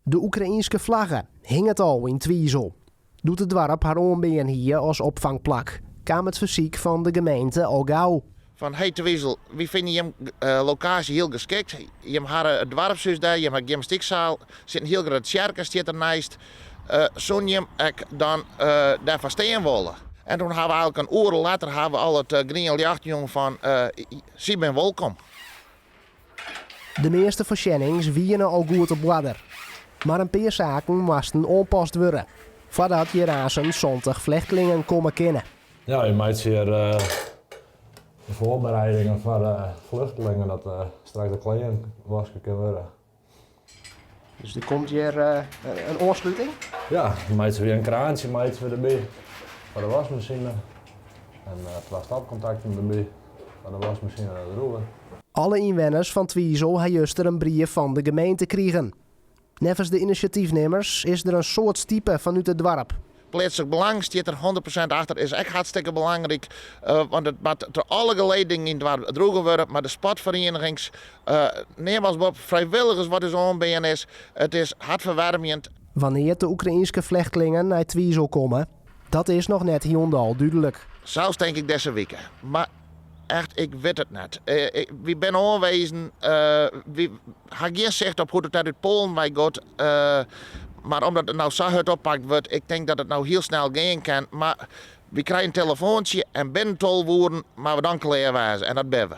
De Oekraïenske flagge hinget al yn Twizel. Doe't it doarp har oanbean hie as opfangplak, kaam it fersyk fan de gemeente al gau. Fan hey Twizel, wy fine jim lokaasje hiel geskikt. Jim hawwe it doarpshús dêr, jim hawwe gymnastyksaal, sit in hiel grutte tsjerke stiet der neist. Soene jim ek dan dêrfoar stean wolle? En toen hawwe we eigentlik in oere letter hawwe we al it grien ljocht jûn fan sy binne wolkom. De measte foarsjennings wiene al goed op oarder, mar in pear saken moasten oanpast wurde foardat hjir aansen 70 flechtlingen komme kinne. Ja, wy meitsje hjir de foarbereidingen foar de flechtlingen dat straks de klean waske kin wurde. Dus der komt hjir in oansluting? Ja, dan meitsje we in kraantsje meitsje we derby foar de waskmasine en twa stopkontakten derby foar de waskmasine en de drûger. Alle ynwenners fan Twizel ha juster in brief fan de gemeente krigen. Neffens de inisjatyfnimmers is der in soad stipe fanút it doarp. Pleatslik Belang stiet der 100% achter, is ek hartstikke belangryk, want it moat troch alle geledingen yn it doarp droegen wurde, mar de sportferienigings, neam alles mar op, frijwilligers wat ús oanbean is, it is hartferwaarmjend. Wannear't de Oekraïnske flechtlingen nei Twizel komme, dat is noch net hielendal dúdlik. Sels tink ik dizze wike, mar echt ik wit it net. Wy binne oanwezen, wy ha gjin sicht op hoe't it dêr út Poalen wei giet. Mar omdat it no sa hurd oppakt wurdt, ik tink dat it no hiel snel gean kin. Mar wy krije in telefoantsje en binnen 12 oeren moatte we dan klear wêze en dat binne we.